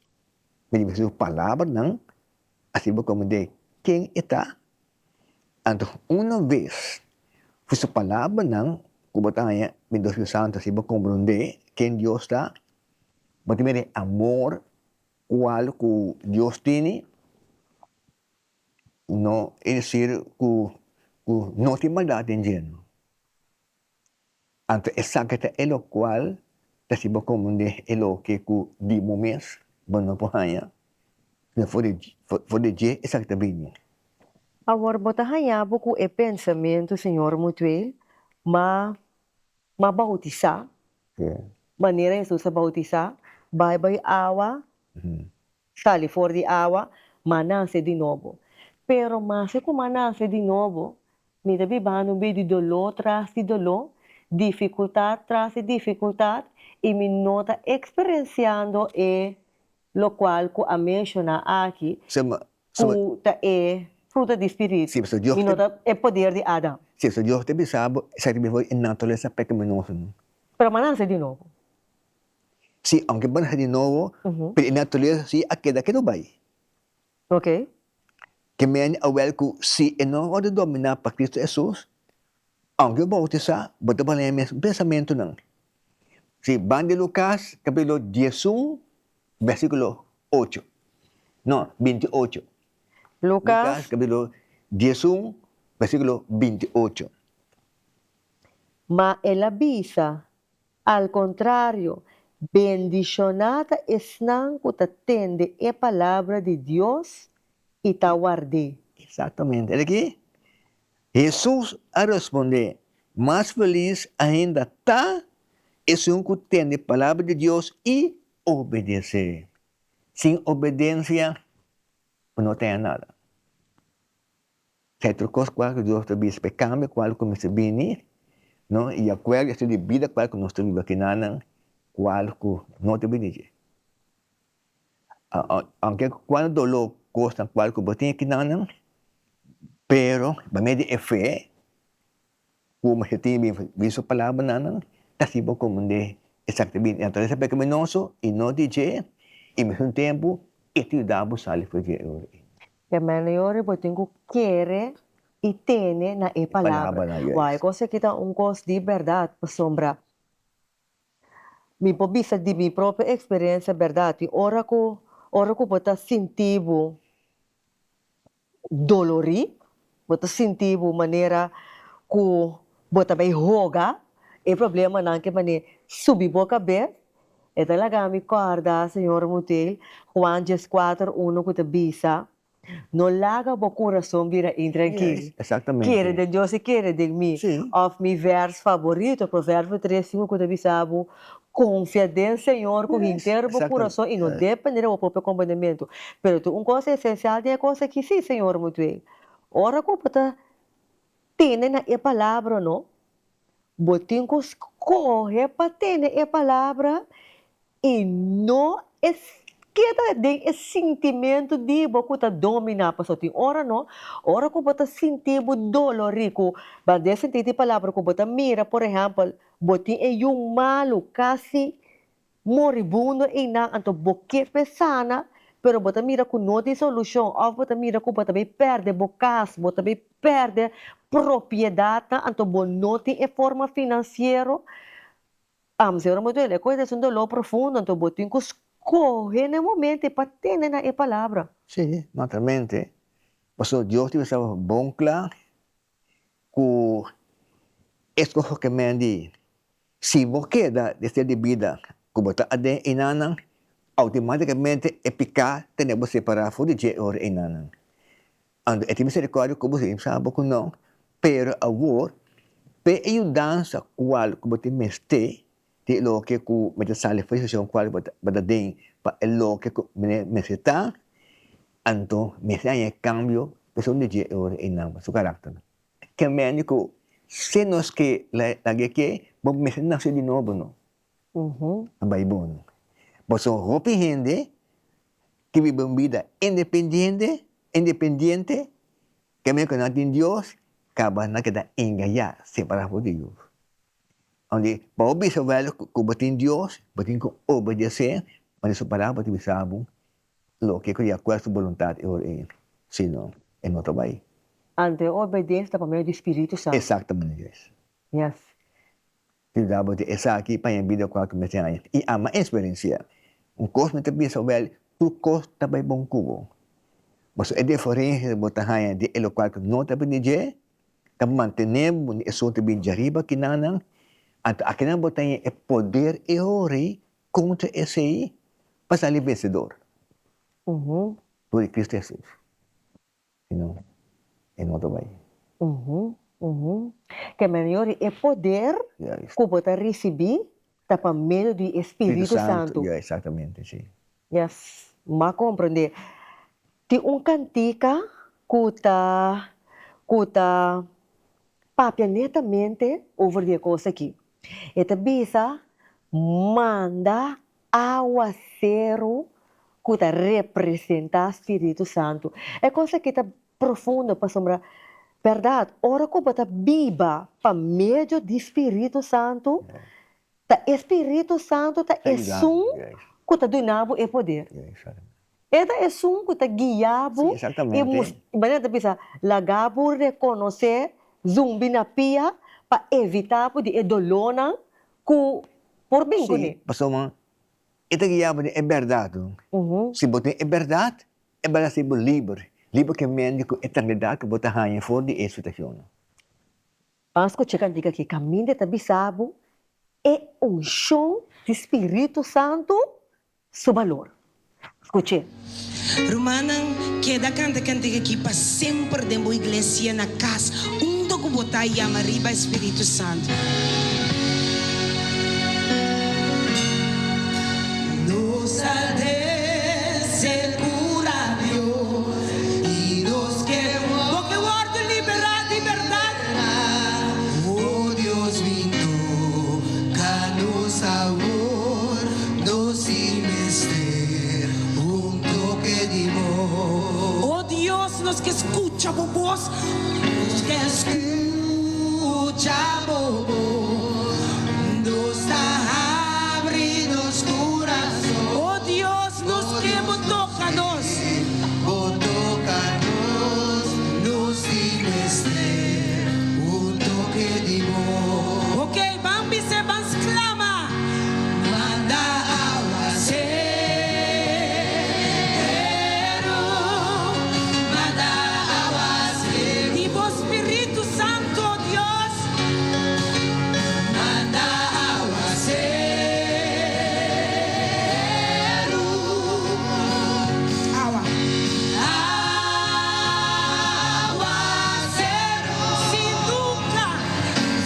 mediante su palabranan, asina bo komprendé ken e ta. Anto una bes ku su palabranan ku bo ta haña den Dios Spiritu Santu si bo komprondé ken Dios ta, bo ta mira e amor kual ku Dios tene, no es desir ku ku no tin maldat den dje. Anto esaki ta e lokual ta si bo komprendé e loke ku di bo mes bo no por haña, sino for di for di dje esaki ta bini. Awor bo ta haña bo ku e pensamentu, Señor Mutuel, ma ma boutisá, manera Hesus a boutisá, bai bai awa, Sali for di awa, m'a nase di nobo. Pero maske ku m'a nase di nobo, mi ta bibando un bida di doló tras di doló, difikultat tras di difikultat, i mi no ta eksperensiando e lokual ku a menshoná aki, ku ta e fruta di spiritu. Mi no ta e poder di Adam. Sí, pasobra Dios ta bisa bo, esaki ta bisa bo e naturalesa pekaminoso. Pero m'a nase di nobo. Sí, aunke bo nace di nobo, pero e naturalesa sí a keda ketu bai. Ok. Ke mende awel ku si e no wòrdu dominá pa Kristu Hesus, aunke bo boutisá, bo ta pone e mes pensamentunan. Sí, ban di Lukas kapítulo diesun, bèrsikulo ocho. No, binti ocho. Lukas. Lukas kapítulo 11, bèrsikulo 28. Ma el a bisa, Al kontrario, bendishoná ta esnan ku ta tende e palabra di Dios i ta ward'é. Exactamente. El aki, Hesus a respondé. Mas felis ainda ta esun ku tende palabra di Dios i obedesé. Sin obedensia bo no ta haña nada. Sa e tur kos kual ku Dios ta bisa pa e kambio kual ku mester bini, no, i akuerdo e estilo di bida kual ku nos ta biba kinanan kual ku no ta bini dje. Aunke cuando dolor cosnan cual cu bo tin ekinan, pero pa medio di e fe cu bo tin den su palabranan ta haci bo comprende exactamente e naturalesa pecaminoso y no di dje y mesmo tempo e ta yuda bo sali for di dje. E mehor bo tin cu kere y tene na e palabra. Wak e cos aki ta un cos di berdad pasobra Mi por bisa di mi propio experiencia berdad tin ora cu ora cu bo ta sinti bo dolori, bo ta sinti bo manera cu bo ta bay hoga e problemanan ke mane subi bo cabes, e ta laga mi corda señor Mutel Juan diescuater uno cu ta bisa No laga bo kurason bira intrankil. Kere den Dios i kere den mi. Òf mi vèrs faborito, Proverbio tres sinku ku ta bisa bo, Konfia den Señor ku henter bo kurason i no depende di bo propio komprendementu. Pero tin un kos esensial den e kos aki sí, Señor Mutuel. Ora ku bo ta tene na e palabra no, bo tin ku skohe pa tene e palabra I no e keda den e sintimentu di bo ku ta dominá. Pasobra tin ora no, ora ku bo ta sinti bo dolori ku ban den sentido di palabra ku bo ta mira por ehèmpel bo tin e yu malu kasi moribundo einan anto bo ke p'e sana pero bo ta mira ku no tin solushon òf bo ta mira ku bo ta bai pèrdè bo kas, bo ta bai pèrdè propiedatnan anto bo no tin e forma finansiero. Señor mo duele, koe es un dolor profundo, anto bo tin ku skohe na e momento pa tene na e palabra. Sí, naturalmente, pasobra Dios tin bisa bon kla ku e skoho ke men di si bo keda den estilo di bida ku bo ta aden einanan, outomaticamente e piká tene bo separá for di dje e ora einanan. Anto e tin misericordia ku bo si sa bo ku no, pero awor p'e e yudansa kual ku bo tin mester di e loke ku mi ta sali for di situacion kual bo ta den pa e loke ku mi mester ta, anto mester haña e kambio esun di dje e ora einan pa su karakter. Ke mende ku si nos ke lag'e ke bo mester nase di nobo no. A bai bon. Pasobra hopi hende ke biba un bida independiente, independiente, ke mira ku nan tin Dios, kaba nan keda engayá, separá for di Dios. Ounke pa bo bisa wèl ku bo tin Dios, bo tin ku obedesé, pasobra su palabra ta bisa bo loke ku di akuerdo su boluntat e ora ei, si no, e no ta bai. Anto e obedensia ta pa medio di Spiritu Santu. Exactamente, yes. Yes. Yuda bo di esaki pa ña bida kual ku mester haña i ama eksperensia. Un kos mi ta bisa wèl, tur kos ta bai bon ku bo. Pasobra e diferensia ku bo ta haña di e lokual ku no ta bini dje, ta mantené bo di esun ta bini djariba kinanan, anto akinan bo ta haña e poder e hori kontra esei pa sali vensedor. Dor di Kristu Hesus. Si no, e no ta bai. Ke manera e poder ku bo ta risibí ta pa medio di e Spiritu Santu. Ya, exactamente, si. Yes, m'a komprendé. Tin un kantika ku ta ku ta papia netamente over di e kos aki. E ta bisa, Manda Awaseru ku ta representá Spiritu Santu. E kos aki ta profundo pasobra bèrdat ora ku bo ta biba pa medio di Spiritu Santu, ta e Spiritu Santu ta esun ku ta duna bo e poder. E ta esun ku ta guia bo i manera ta bisa laga bo rekonosé zumbi na pia pa evitá bo di e dolónan ku por bin kuné. Sí, pasobra e ta guia bo den e bèrdat. Si bo tin e bèrdat, e bèrdat hasi bo liber, liber ke mente ku e tranquilidat ku bo ta haña for di e situashonnan. Ban skucha e kantika aki, kaminda e ta bisa bo e unshon di Spiritu Santu su balor. Skuch'é. Rumannan, keda kanta kantika aki pa semper den bo iglesia na kas unda ku bo ta yama riba e Spiritu Santu. Nos a desecura Dios i nos ke Bo ke wòrdu liberá di bèrdat? O Dios mi toka nos awor, nos sin mester un toke di bo. O Dios, nos ke skucha bo bos. Nos ke skucha bo bos. Nos ta habri nos kurason. O Dios, nos ke bo toka nos. Bo toka nos, nos tin mester un toke di bo. Ok, ban bis'é, ban sklama. Manda awaseru, manda awaseru. Di bo Spiritu Santu, o Dios. Manda awaseru. Awa. Awaseru. Si nunca,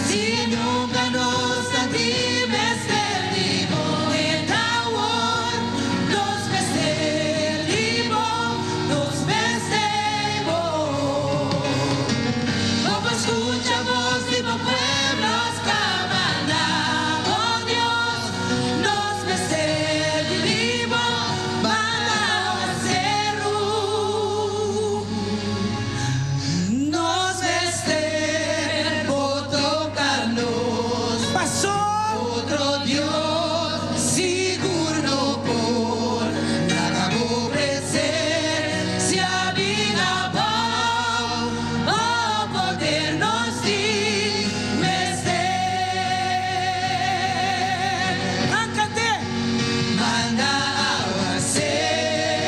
si nunca nos ta tin mester di bo, e ta awor nos mester di bo, nos mester bo. Bo por scucha voz di bo pueblo sclama na bo Dios, nos mester di bo, manda awaceru. Nos mester bo toca nos, paso otro Dios sigur no por laga bo presencia bin abou, bo poder nos tin mester. Hankate! Manda awaceru.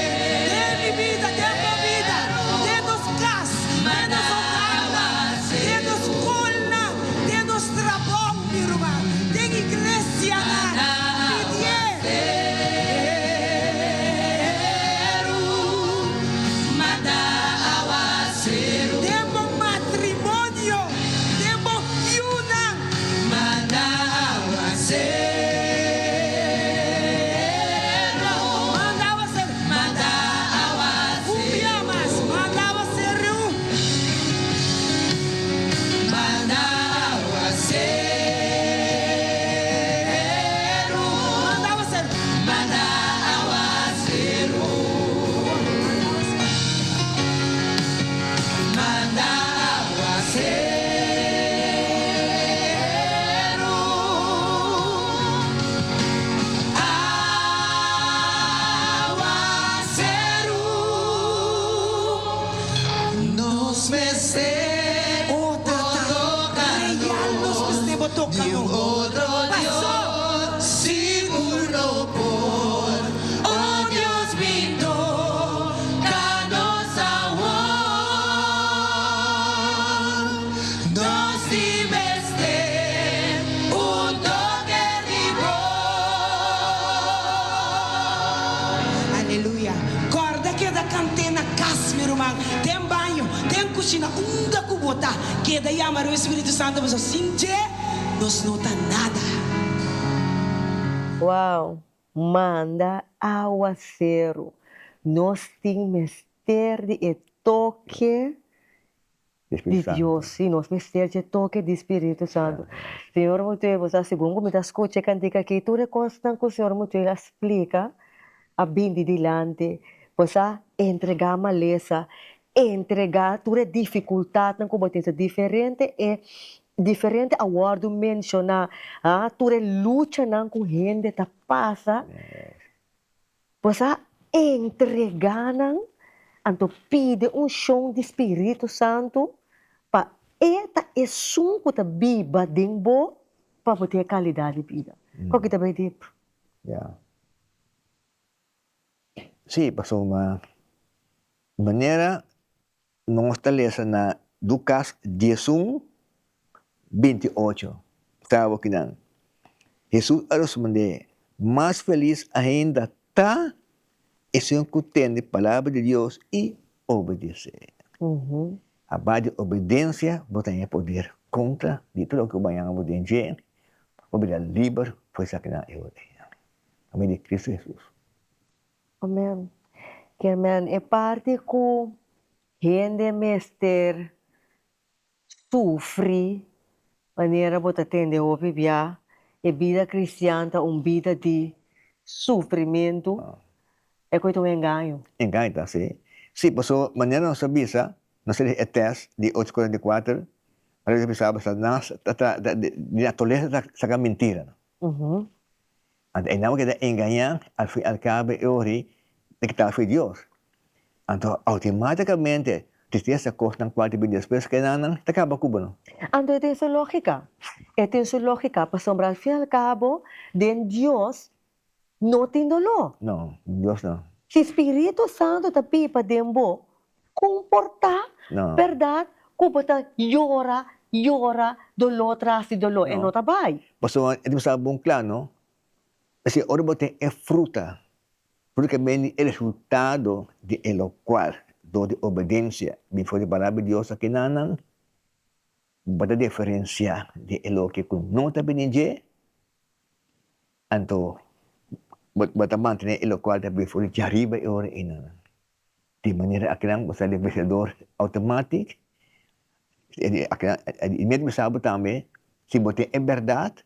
Den mi bida, den bo bida, den nos kas, den nos hogarnan, den nos skolnan, den nos trabou, mi ruman, den iglesianan, pidié. Den bo matrimonio, den bo yunan. Manda awaceru. Manda awaceru. Un bia mas. Manda awaceru. Manda awaceru. Manda awaceru. Manda awaceru. Manda awaceru. Awaceru. Nos mester Oh Tata, real nos mester bo toca nos. Paso. Sigur no por. Oh Dios mi toca nos awor. Nos tin mester un toke di bo. Aleluya. Corda keda cant'é na cas, mi ruman, den baño, den cushina, unda cu bo ta, keda yama riba e Spiritu Santo pasobra sin dje nos no ta nada. Wow! Manda awaceru. Nos tin mester di e toke di Dios, sí, nos mester dje toke di Spiritu Santu. Señor Mutuel, bo sa, segun ku mi ta skucha e kantika aki, tur e kosnan ku Señor Mutuel a splika a bin di dilanti. Bo sa, entregá malesa, entregá tur e difikultatnan ku bo tin, ta diferente e diferente a wòrdu menshoná, ah, tur e luchanan ku hende ta pasa. Bo sa entregá nan, anto pidi unshon di Spiritu Santu pa e ta esun ku ta biba den bo pa bo tin e kalidat di bida. Koki ta bai dip? Ya. Sí, pasobra manera Nos ta lesa na Lukas 11, 28, ta awokinan, Hesus a respondé, Mas felis ainda ta Esun ku tende palabra di Dios i obedesé. A base di obedensia bo ta haña poder kontra di tur loke bo haña bo den dje, bo bira liber for esakinan e ora ei. Pa medio di Kristu Hesus. Amen. Kermen, e parti ku hende mester sufri manera bo ta tende hopi bia, e bida cristian ta un bida di sufrimentu, e koe ta un engaño. Engaño ta, si. Si, pasobra manera nos a bisa, nos a lesa e tèst di ocho kuarenta i kuater, manera nos a bisa Satanás ta ta di naturalesa ta saka mentira. Anto e nan keda engañá, al fin al kabo e ori ta kita for Dios. Anto outomátikamente tristesa kosnan kual ta bin despues ke nan ta kaba ku bo no. Anto e tin su lógika. E tin su lógika pasobra al fin al kabo den Dios no tin doló. No, Dios no. Si Spiritu Santu ta biba den bo, kon por ta bèrdat ku bo ta yora, yora, doló tras di doló? E no ta bai. Pasobra e ta bisa bon kla, no? Esei ora bo tin e fruta, fruta ke bini e resultado di e lokual dor di obedensia bin for di palabra di Dios akinanan, bo ta diferensiá di e loke ku no ta bini dje, anto bo ta mantené e lokual ta bin for di djariba e ora einan. Di manera akinan bo sa di vencedor automatic, i mi a bisa bo tambe, si bo tin e berdad,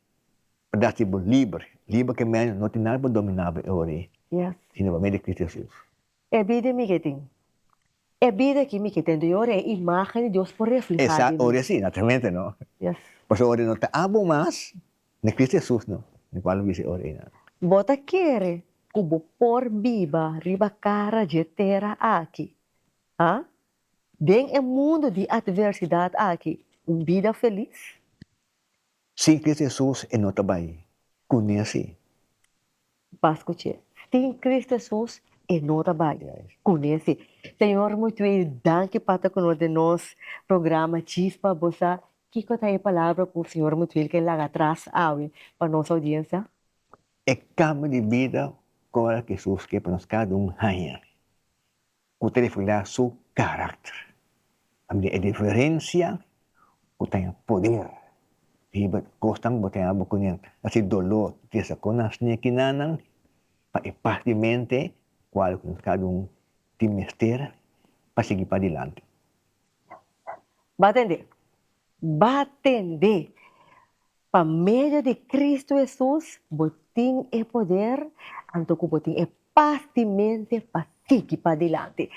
berdad si bo liber, liber ke men no tin nada pa domina bo e ora ei, sino pa medio di Cristo Jesus. E bida mi ke tin. E bida ki mi ke tin, di ora e imagen di Dios por refleha den mi. Ora si, naturalmente no. Pasobra ora no ta abo mas, Na Cristo Jesus no, di cual lo bisa e ora ei nan. Bo ta kere cu bo por biba riba cara dje tera aki, ha? Den e mundo di adversidad aki, un bida felis? Sin Cristo Jesus e no ta bai cune si. Ba scuche, sin Cristo Jesus e no ta bai cune si. Señor Mutueel, danki pa ta cu nos den nos programa Chispa. Bo sa kico ta e palabra cu Señor Mutueel ke laga atras awe pa nos audiencia? E cambio di bida cu ora Jesus ke pa nos cada un haña. Ku ta reflehá su karakter. A mira e diferensia ku ta haña poder riba kosnan ku bo ta haña bo kuné hasi doló, tristesa kon nan sneki nan pa e pas di mente kual ku nos kada un tin mester pa sigui padilanti. Ba tende, ba tende! Pa medio di Cristo Hesus bo tin e poder, anto ku bo tin e pas di mente pa sigui padilanti.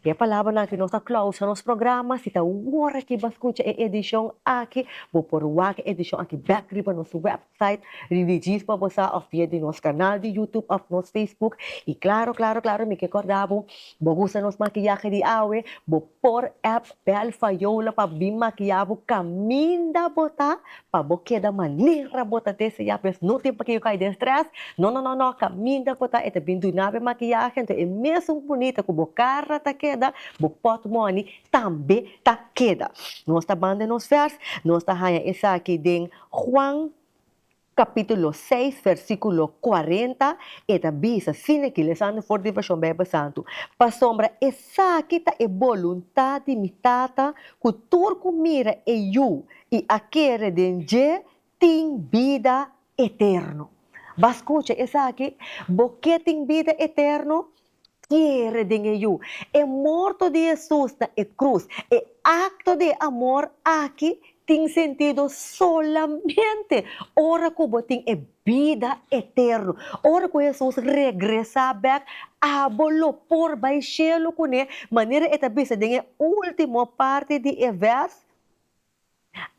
Ku e palabranan aki nos ta klausa nos programa. Si ta wor aki bo a skucha e edishon aki, bo por wak e edishon aki bèk riba nos wèpsait di Djis Pa Bo Sa òf via di nos kanal di YouTube òf nos Facebook. I klaro, klaro, klaro mi ke kòrda bo, bo gusta nos makiyahe di awe, bo por app Bel Fayola pa bin makiya bo kaminda bo ta pa bo keda manera bo ta desea pues no tin pa ke yo kai den stress no no no no kaminda bo ta e ta bin duna bo e makiyahe anto e mesun bunita ku bo kara ta keda bo pòtmòni tambe ta keda nos ta banda nos vèrs nos ta haña esaki den Juan Capítulo seis, versículo cuarenta, e ta bisa, Asina ki lesando for di Vershon Bijbel Santu, Pasobra esaki ta e boluntad di mi Tata, cu tur cu mira e Yu i a kere den dje tin bida eterno. Bo a scucha esaki? Bo ke tin bida eterno? Kere den e Yu. E morto di Hesus na e krus, e akto di e amor aki tin sentido solamente ora ku bo tin e bida eterno. Ora ku Hesus regresá bèk, abo lo por bai shelu kuné, manera e ta bisa den e último parti di e vèrs,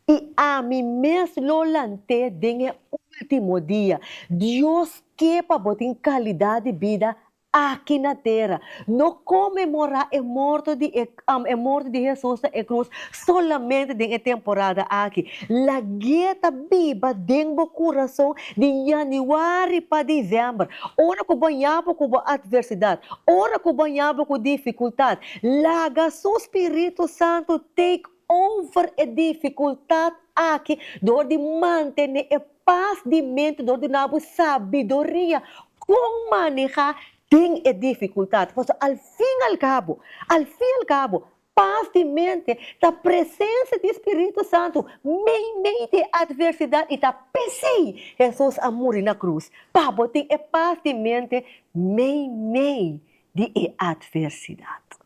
I ami mes lo lant'é den e último dia. Dios ke pa bo tin kalidat di bida aki na tera. No konmemorá e morto di e e morto di Hesus na e krus solamente den e temporada aki. Lag'é ta biba den bo kurason di yanüari pa desèmber. Ora ku bo ña bo ku bo atversidat, ora ku bo ña bo ku difikultat, laga su spiritu santu take over e difikultat aki dor di mantené e pas di mente dor di duna bo sabiduria kon manehá. Den e difikultat, pasobra al fin al kabo, al fin al kabo, pas di mente ta presensia di Spiritu Santu meimei di e atversidat i ta p'esei Hesus a muri na krus, pa bo tin e pas di mente meimei di e atversidat.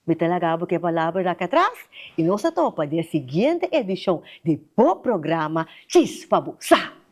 Mi ta laga bo ku e palabra aki atras i nos ta topa den e siguiente edishon di bo programa Chispa Bo Sa!